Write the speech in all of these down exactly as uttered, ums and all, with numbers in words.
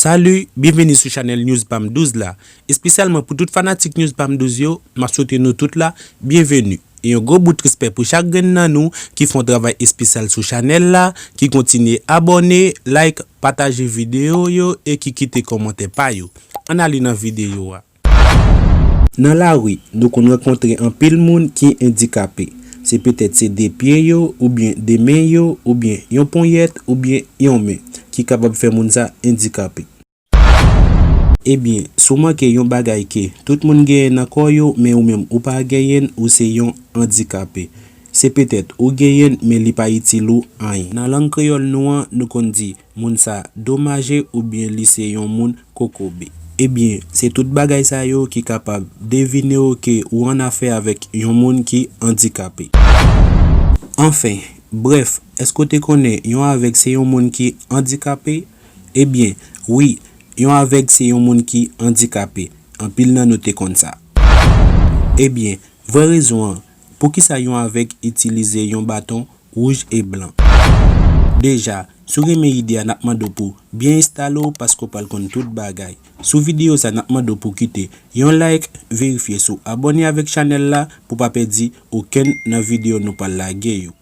Salut, byenveni sou chanèl News Pam douz la. Espesyalman pou tout fanatik News Pam douz yo, m ap swete nou tout la byenveni. E yon gwo bout respè pou chak grenn nan nou ki fè yon travay espesyal sou chanèl la, ki kontinye abòne, like, pataje videyo yo e ki kite kòmantè pa yo. Ann ale nan videyo a. Nan lari, nou konn rankontre anpil moun ki andikape. Se petèt se de pye yo, oubyen de men yo, oubyen yon ponyèt, oubyen yon men ki kapab fè moun sa andikape. Ebyen, si w manke yon bagay ke tout moun genyen nan kò yo, men ou menm ou pa genyen l, ou se yon andikape. Se petèt ou genyen l, men li pa itil ou anyen. Nan lang kreyòl nou an, nou konn di moun sa domaje oubyen li se yon moun kokobe. Ebyen, se tout bagay sa yo ki kapab devine w ke ou annafè avèk yon moun ki andikape. Anfen, brèf, èske w te konnen yon avèg se yon moun ki andikape? Ebyen, wi, yon avèg se yon moun ki andikape. Anpil nan nou te konn sa. Ebyen, vrè rezon an, poukisa yon avèg itilize yon baton wouj e blan? Deja, si w renmen ide a, n ap mande w pou byen enstale w paske w pral konn tout bagay. Sou videyo sa, n ap mande w pou kite yon like, verifye si w abòne avèk chanèl la pou w pa pèdi okenn nan videyo nou pral lage yo.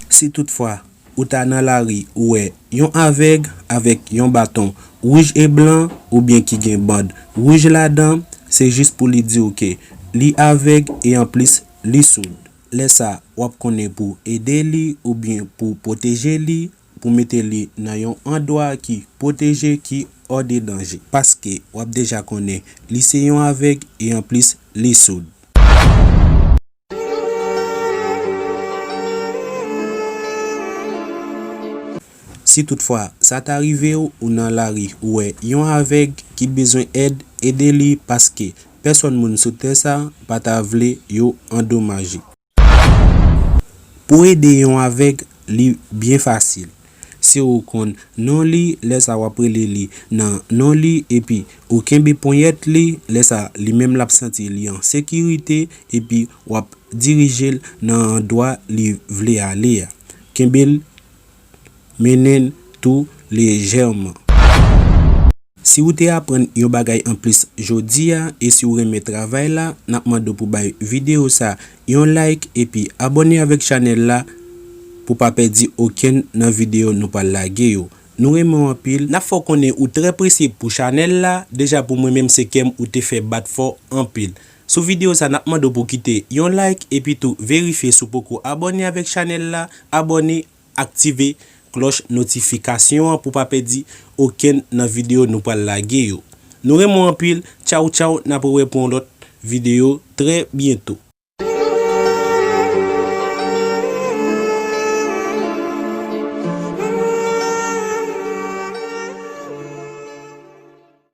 Si toutfwa ou ta nan lari, ou wè yon avèg avèk yon baton wouj e blan oubyen ki gen band wouj ladan, se jis pou li di w ke li avèg e anplis li soud. Lè sa, w ap konnen pou ede li oubyen pou pwoteje li, pou mete li nan yon andwa ki pwoteje, ki hors de danger. Paske w ap deja konnen li se yon avèg e anplis li soud. Si toutfwa sa ta rive w, ou nan lari, ou wè yon avèg ki bezwen èd, ede li paske pèsòn moun sou tè sa pa ta vle yo andomaje. Pou ede yon avèg, li byen fasil. Si ou konn non li, lè sa w ap rele li nan non li, epi ou kenbe ponyèt li, lè sa li menm l ap santi li an sekirite, epi w ap dirije l nan andwa li vle ale a. Kenbe l, mennen l tou lejèman. Si w te aprann yon bagay anplis jodi a, e si w renmen travay la, n ap mande w pou bay videyo sa yon like epi abòne avèk chanèl la pou pa pèdi okenn nan videyo nou pral lage yo. Nou renmen w anpil. N ap fè w konnen ou trè presye pou chanèl la. Deja pou mwen menm se kè m ou te fè bat fò anpil. Sou videyo sa n ap mande w pou kite yon like epi tou verifye si w poko abòne avèk chanèl la, abòne, aktive klòch notifikasyon an pou pa pèdi okenn nan videyo nou pral lage yo. Nou renmen w anpil. Tchaw tchaw, n ap rewè pou yon lòt videyo trè byento.